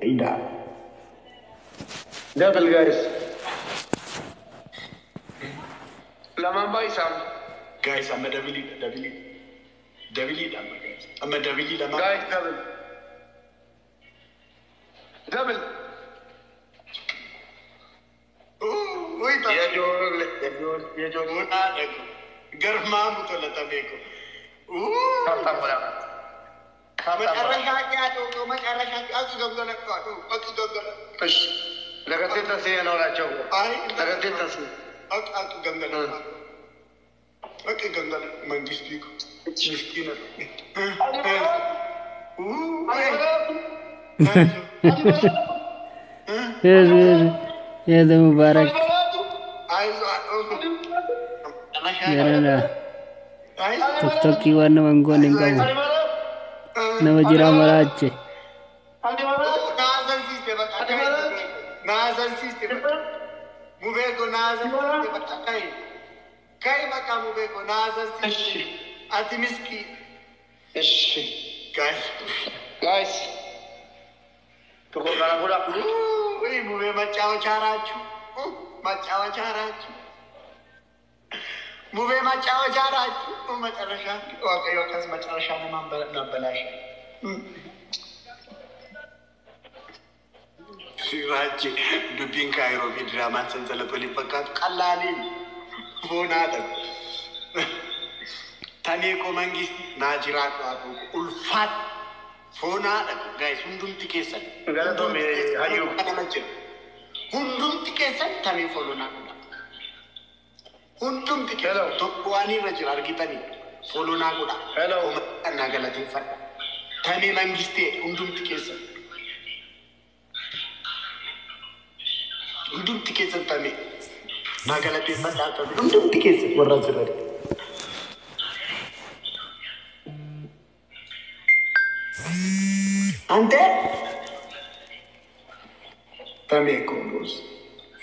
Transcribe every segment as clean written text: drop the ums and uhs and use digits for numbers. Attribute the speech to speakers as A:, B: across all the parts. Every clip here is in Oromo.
A: Ida.
B: Double guys. Lamaan baay'isaam.
A: Guys, amma doubleiidha, doubleiidha. Doubleiidha amma guys. Amma double lamaan.
B: Guys, double. Double. Ijoollee, ijoollee, ijoollee.
A: Garmaamu tola tameeko.
B: Tap tap godhaa. Tap tap godhaa.
A: መጨረሻ አቂ ገንገለቃ አቂ ገንገለ
B: እሺ ለከቴ ተሴ ነው ናቸው።
A: አይ
B: ለከቴ ተሴ
A: አቂ አቂ ገንገለ አቂ ገንገለ መንግስቱ ምስኪን
C: የደ ሙባረክ jarana tokkokkii waan nama hin goone hin qabu. Nama jiraa maraache.
B: እሺ guys ጥቁር ቀረቡላ።
A: መጫወቻ ናችሁ፣ መጫወቻ ናችሁ፣ ሙቤ መጫወቻ ናችሁ። መጨረሻ ዋቀዮ ከስ መጨረሻ ለማበላሽ Siraachi dubbiin Kaayiroo fi diraamaan sansalata waliin fakkaatu qallaaliin foonaadha. Tamee koo mangisti naa jiraadhu haa ta'u ulfaat foonaadha guys, hundumti keessan.
B: Galatoomi hayyuu.
A: Nama jira. Hundumti keessan tamee follow naa godha. Hundumti keessan tokko waan irra jira argitanii follow naa godha.
B: Hello.
A: Naa galateeffadha. Tamee mangistee hundumti keessan. Hundumti keessan tamee naa galateeffadhaa tamee hundumti keessan warra asirratti. አንተ ተሜ እኮ ቦስ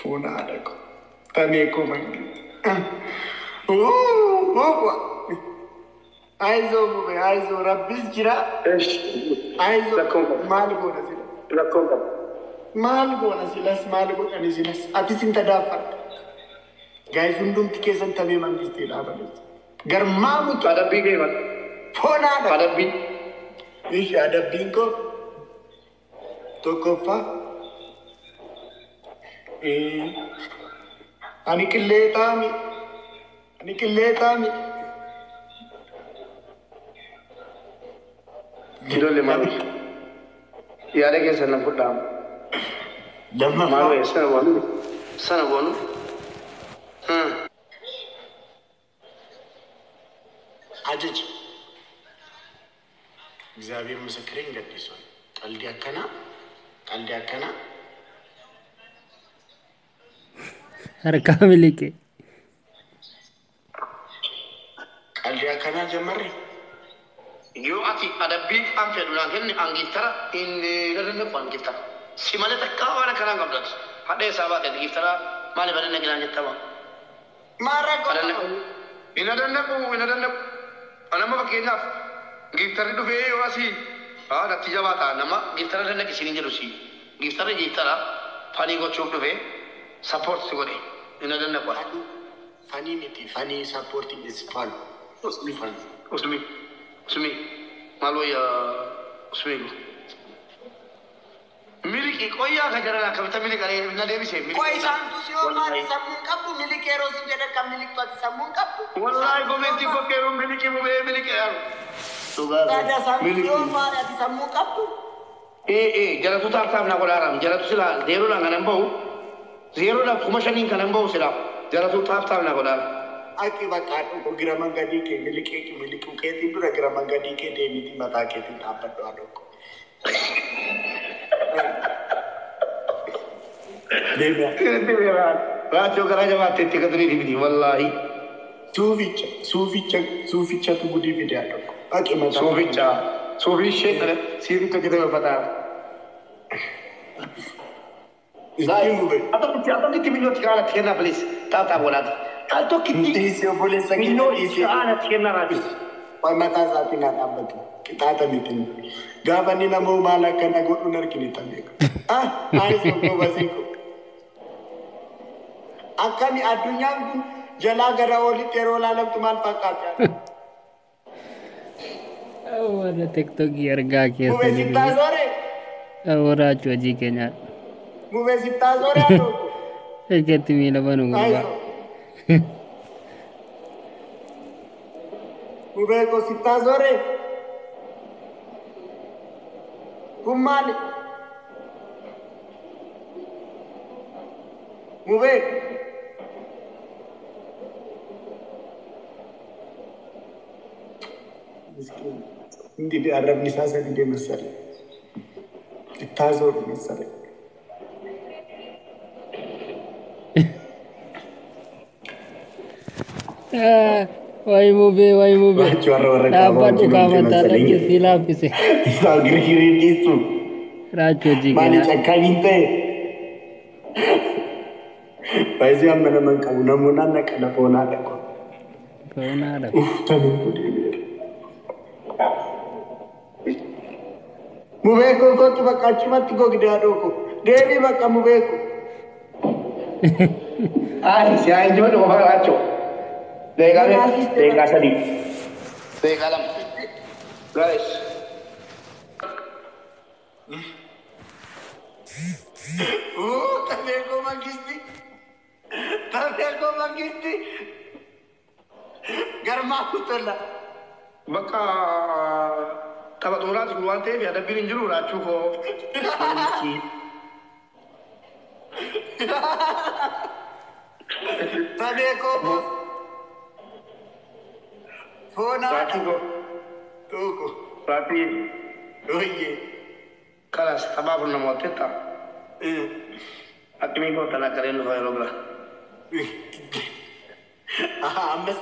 A: ፎና አደቆ ተሜ እኮ መንግስት አይዞ ሙቤ አይዞ ረቢስ ጅራ
B: እሺ
A: አይዞ maal goona sila
B: lakkoon qaba.
A: Maal goona silas, maal godhani silas, atis hin tadaafadha. Guys, hundumti keessan tamee mangistee dhaabaleessa. Garmaamutu
B: Adabbii kee maal?
A: foonaadha.
B: Adabbii.
A: Ishi adabbiin koo tokkoffaa ani qilleexaami ani qilleexaami.
B: Ijoollee maal? Yaada keessan na fudhaa.
A: Lammaffaa
B: Maal sana goonu? Sana goonu.
A: Ajaja እግዚአብሔር ምስክሬን ገዲሷል። ቀልዲ akkana ቀልዲ akkana
C: Harkaa miliqe.
A: ቀልዲ akkana ጀመሬ
B: Yoo ati adabbii an fedhu naan kenni an giiftara inni dadannaqu an giiftara. Si malee takkaa waan akkanaa hin qabdati. Hadhee isaa baate ati giiftara maaliif adannaqi naan jettama?
A: ማረቆ
B: Adannaqu. Hin adannaqu, hin adannaqu. Anamma fakkeenyaaf giiftarri dhufee yoo asii haa natti jabaata nama giiftara adannaqi siin hin jedhu si. Giiftarri giiftara funny gochuuf dhufee support si godhe hin adannaqu.
A: Funny miti, funny supporting is fun.
B: Usmi. Usmi. Usmi. Maal wayya usmi. Miliki qoyyaa ka jaran akkamitti miliqanii na deebise.
A: ቆይ isaantu ሲሆን ati sammuun qabdu miliqee yeroo sin jedhe kan miliqxu ati sammuun qabdu.
B: Wallaahi commentii kokkeeruun miliqii mubee miliqee yaaru.
A: Taata isaantu ሲሆን faana ati sammuun qabdu.
B: Ee ee, jalatu tap tap na godhaaram jalatu sila zeeroodhaan kanan bahu zeeroodhaan 5,000n kanan bahu sila jalatu tap tap na godhaara.
A: Aki bakka tokko gira mangadii kee miliqee miliquu keetiin dura gira mangadii kee deemiti mataa keetiin dhaabbadhu haa tokko. Deebi'a.
B: Raachoo garaa jabaatte itti gaturii miti wallaahi.
A: Suuficha suuficha suufichatu gudii fide haa tokko. Aki mataa.
B: Suuficha suufii ishee kana siificha hojjetame uffataa.
A: Ittiin gube.
B: Akkamitti minyooti kaanatti kennaa please tap tap godhaati. Al tokkitti
A: Dhiisi obboleessa keenya
B: minyoo
A: dhiisi.
B: kaanatti kennaa raati.
A: Mataa isaatiin haa dhaabbatu. Qixaaxa miti. Gaafa inni nama maal akka na godhu hin argine tameeku. Ah, ayizoo goobasii ko. Akkami addunyaan kun jalaa gara olitti yeroo ilaalamtu maal fakkaata?
C: Warra TikTokii argaa
A: Mubee
C: keessanii.
A: sittaa soore?
C: Warra hojii keenyaa.
A: Mubee sittaa soore haa ta'u.
C: Ejjatti miila banu gurbaa.
A: Ayizoo. Mubee ko sittaa soore? Kun maali? Mubee. Miskiin. Hindi arrabni isaa sadii መሰለኝ. Itti መሰለኝ.
C: Wayi mubee, wayi mubee.
A: Raachuu warra warra qaama
C: Dhaabbadhu
A: wajjin oolche
C: kaamataa
A: መሰለኝ.
C: raachuu si laaffise.
A: Isaa girgiriin dhiistu.
C: Raachuu hojii
A: Maali
C: keenyaa.
A: cakkaaniin ta'e? Baay'ee amma nama hin qabu. Namoonni naqana foonaa dhaqu.
C: Foonaadha.
A: Uff, tamiin kun deebi'eera. Mubee koo kootu bakka achumatti gogdee haadhoo koo. Deebii bakka mubee koo.
B: Ay, si haa injifadhu qofa raachuu. Deeqaa meeqa? Deeqaa 3. Deeqaa 2. Guys.
A: Tamee koo mangisti. Tamee koo mangisti. Garmaa tola.
B: Bakka tapha xumuraati kun waan ta'eef adabbiin hin jiru raachuu koo.
A: Tamee koo foonaa
B: Raachuu koo.
A: Tuuku.
B: Raachuu.
A: Oyyee.
B: Kalas taphaa kun nama hojjeta. Akkamii koo tanaa qareen dhufa yeroo bira.
A: Ammas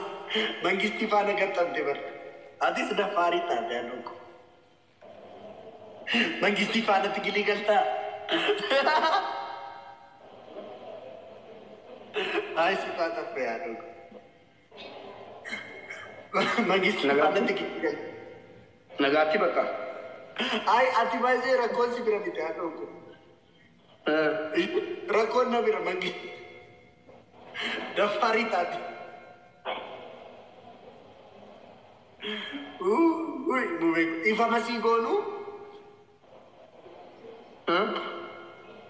A: mangistii faana gaxxamte barta. Atis dafaarii taate haadhoo koo. Mangistii faana tigilii galtaa. Ay, si faata haadhoo koo. Mangistii faana tigilii galtaa.
B: Nagaatti bakka.
A: Ay, ati baay'ee rakkoon si bira miti haadhoo koo. Rakkoon na bira mangistii. Dafaarii taate. Uy, mubee ifama sii goonuu?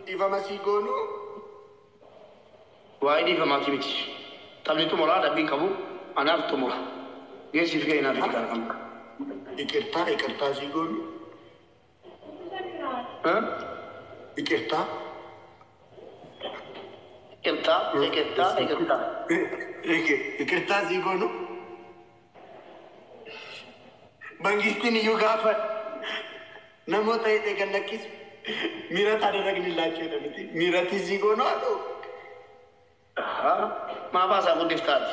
A: Ifama sii goonuu?
B: Waa'ee dhiifamaati miti. Taphni xumuraa adabbiin qabu anaaf xumura. Geessiif ga'e naaf itti kan.
A: ይቅርታ ይቅርታ sii goonuu? ይቅርታ
B: ይቅርታ ይቅርታ ይቅርታ።
A: ይቅርታ sii goonuu? Mangistiin iyyuu gaafa namoota hidhee gad lakkisu miirata አደረግንላቸው jedha miti. Miirati sii goonuu haa ta'u.
B: Maa baasaa guddiftaati.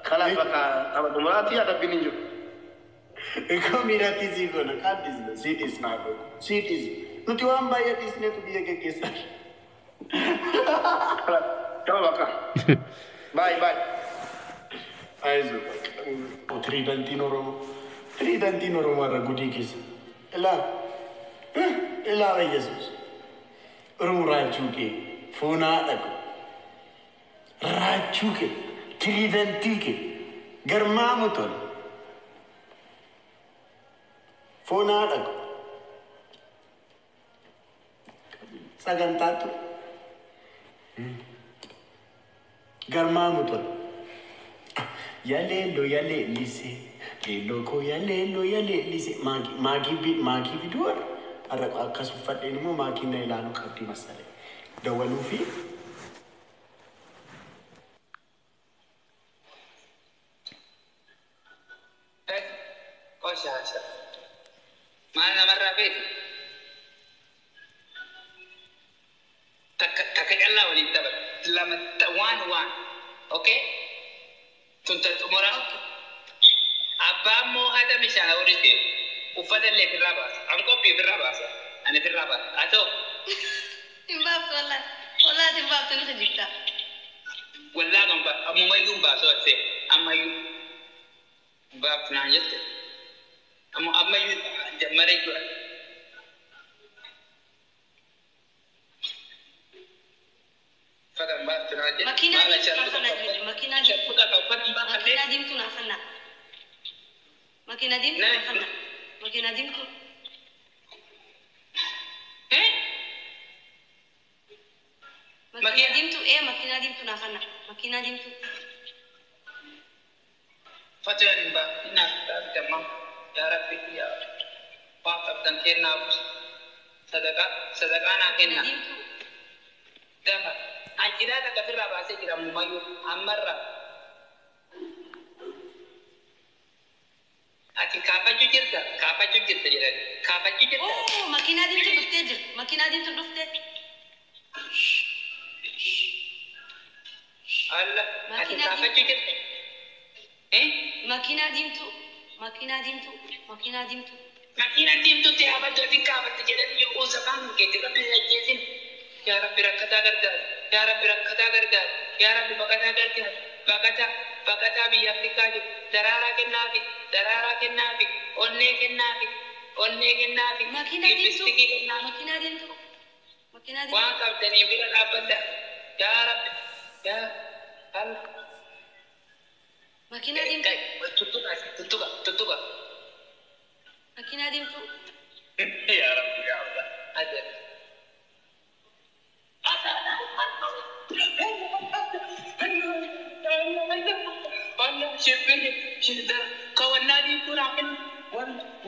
B: Kalaas bakka tapha xumuraati adabbiin hin jiru.
A: Ikoo miirati sii goona kaan dhiisna sii dhiisna haa ta'u sii dhiisna. Nuti waan baay'ee dhiisneetu biyya geggeessaa.
B: Tapha bakka. Baay'ee baay'ee.
A: አይዞህ Tiriidantiin Oromoo tiriidantiin Oromoo irra gudii keessa. Ilaa ilaa Yesuus Oromoo raachuu kee foonaa dhaqu raachuu kee tiriidantii kee garmaamu tola foonaa dhaqu sagantaatu garmaamu tola. Yaleello yaleellise leelloo koo yaleello yaleellise maakii maakii fiduu warra har'a akkas uffadheen immoo maakiin na ilaaluu qabdi masalee dawwaluu fi
D: Qoshasha. Maal namarraa feeti? Takka takka callaa waliin taphatu. Lama waan waan. Okay? Tun ta xumura. Abbaan moo hata bishaan horisee uffata illee ofirraa baasa. An qophii ofirraa baasa. Ani ofirraa baasa. Haa ta'u.
E: Hin baaftu wallahi. Wallahi hin baaftu ni kijibta.
D: Wallaa kan ammumayyuu hin baasu ati ammayyuu. Baaftu naan jette. Amma ammayyuu jammaree jira. Uffata hin baaftu naa jedhe.
E: Makiinaa
D: Maala
E: diimtuu naa
D: sharmuxa
E: kanna ijoollee. Makiinaa diimtuu.
D: sharmuxa ka uffata hin baafannee.
E: Makiinaa diimtuu naa kanna. Makiinaa diimtuu naa kanna. Makiinaa diimtuu.
D: Eh?
E: Makiinaa
D: Makiinaa
E: diimtuu ee makiinaa diimtuu naa kanna. Makiinaa diimtuu.
D: Uffata hin baaftin naaf bitamma. Yaa Rabbi yaa waan qabdan kennaa buusa. Sadaqaa sadaqaa naa
E: Makiinaa
D: kenna.
E: diimtuu.
D: Dafa. Anjilaa takka ofirraa baasee jira ammumayyuu ammarraa. Ati kaafachuu jirta kaafachuu jirta jedhani kaafachuu jirta.
E: Oo makiinaa diimtuu dhuftee jirti. Makiinaa diimtuu dhuftee.
D: Alla ati
E: Makiinaa
D: kaafachuu
E: diimtuu.
D: jirta. Eh?
E: Makiinaa diimtuu. Makiinaa diimtuu. Makiinaa diimtuu.
D: Makiina diimtuutti haafattu ati kaafatte jedhani yoo uusafaan keetti rabbi hin ajjeesin. Yaa Rabbi rakkataa gargaari. Yaa Rabbi rakkataa gargaari. Yaa Rabbi baqataa gargaari. Baqataa baqataa biyya Afrikaa jiru. Daraaraa kennaafi. Daraaraa kennaafi. Onnee kennaafi. Onnee kennaafi.
E: Makiinaa diimtuu.
D: Lippistikii kennaafi.
E: Makiinaa diimtuu. Makiinaa diimtuu.
D: Waan qabdanii bira dhaabbadha. Yaa Rabbi. Yaa Allah.
E: Makiinaa diimtuu.
D: Tuttuqa tuttuqa tuttuqa.
E: Makiinaa diimtuu.
D: Yaa Rabbi yaa Allah. Ajab. Wallah shibbiri shiddara ka wannaa diimtuu naa kennu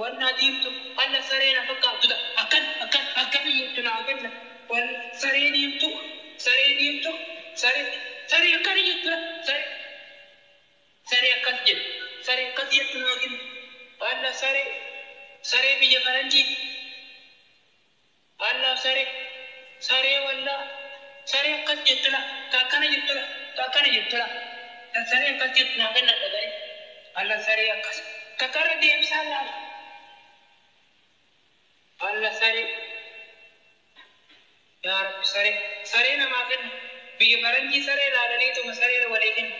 D: wannaa diimtuu alla saree na fakkaatudha akkan akkan akka biyyattu naa kenna walla saree diimtuu saree diimtuu saree saree akkana jettudha saree saree akkas jedhu saree akkas jettu naa kenna walla saree saree biyya faranjii walla saree saree walla saree akkas jettudha ka akkana jettudha ka akkana jettudha ka saree akkas jettu naa kenna dhaga'e alla saree akkas ka karra deemsaa laala alla saree yaa Rabbi saree saree namaa kenna biyya faranjii saree laalaniituma saree walii kenna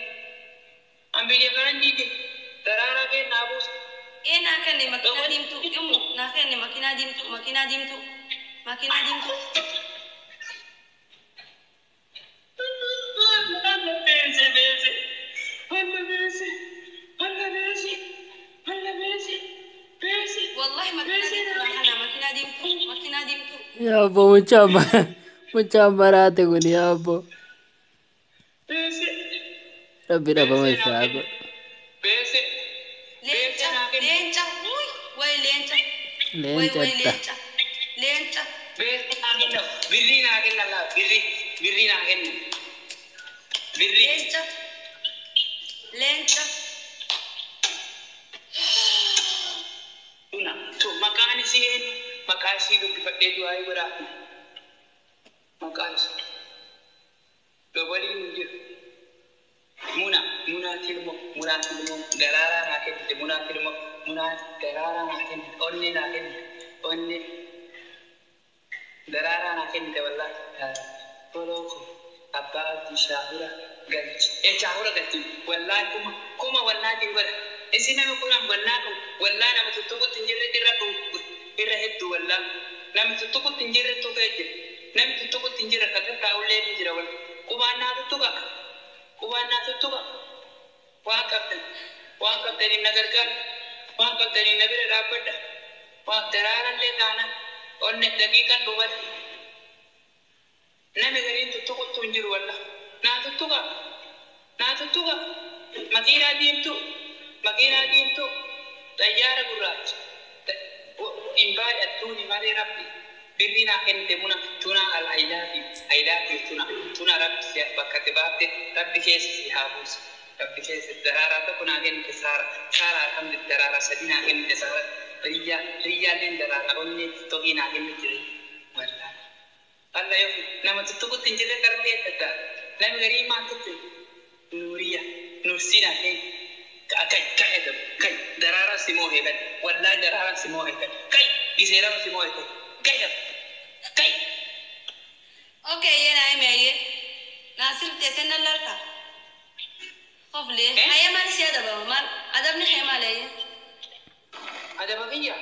D: an biyya faranjii jiru daraaraa kennaa buusa
E: Ee naa kenne makiinaa diimtuu. Immu naa kenne makiinaa diimtuu. Makiinaa diimtuu. Makiinaa diimtuu.
D: Alla beese beese alla beese alla beese alla beese beese
E: Wallahi makiinaa
D: beese
E: diimtuu naa kanna. Makiinaa diimtuu. Makiinaa diimtuu.
C: Yaa obbo mucaan mucaan maraate kun yaa obbo.
D: beese
C: Rabbi dhabama
D: beese
C: isaa
D: naa
C: haa
D: kenna
C: godhu.
D: beese beese
E: Leenca.
D: naa kenna
E: Leenca. Wuy. Way leenca. Way way
C: Leenca
E: leenca. Leenca.
D: beese naa kenna birrii naa kenna laa birrii birrii naa kenna birrii
E: Leenca. Leenca.
D: tuna tu maqaan isii eenyu maqaa isii dubbifadhee du'aa godhaa maqaa isii dobaliin hin jiru. Muna, Muna tilmo, Muna tilmo, daraaraa naa kennite, Muna tilmo, Muna daraaraa naa kennite, onnee naa kennite, onnee daraaraa naa kennite wallaahi. Toloo ko abbaa abdii shaahura galchi. Ee shaahura galchi wallaahi kuma kuma wallaatiin godha. Isin nama kunaan wallaa kun wallaa nama tuttuqutti hin jirre irra kun irra hedduu wallaa. Nama tuttuqutti hin jirre tuqee jira. Namni tuttuqutti hin jirre ka tattaa'ullee ni jira wallaa. Qubaan naa tuttuqa. Qubaan naa tuttuqa. Waan qabdan waan qabdaniin na gargaara waan qabdaniin na bira dhaabbadha waan daraarallee taana onne daqiiqan dhumate nami gariin tuttuquttu hin jiru walla naa tuttuqa naa tuttuqa makiinaa diimtuu makiinaa diimtuu xayyaara gurraacha hin baay'attuuni malee rabbi birrii naa kennite muna tuna al I love you tuna tuna rabbi si bakka ati baafte rabbi keessa si haa buusu rabbi keessa daraaraa tokko naa kennite saara saara alhamdulillah daraaraa sadi naa kennite saara riyyaa riyyaalleen daraaraa onnee tiktokii naa kennite wallaahi alla yoo nama tuttuqutti hin jirre darbee adda nami garii maa tutte nuuriya nursina kee kai kai kai daraaraa si moo heekan wallaahi daraaraa si moo heekan kai giseerama si moo heekan kai kai
E: Okay, yee naa hime ayyee. Naasir teessee nan lalta. Qoflee.
D: Eh?
E: Hayyee maal si adabama maal adabni kee maal ayyee?
D: Adaba kiyya.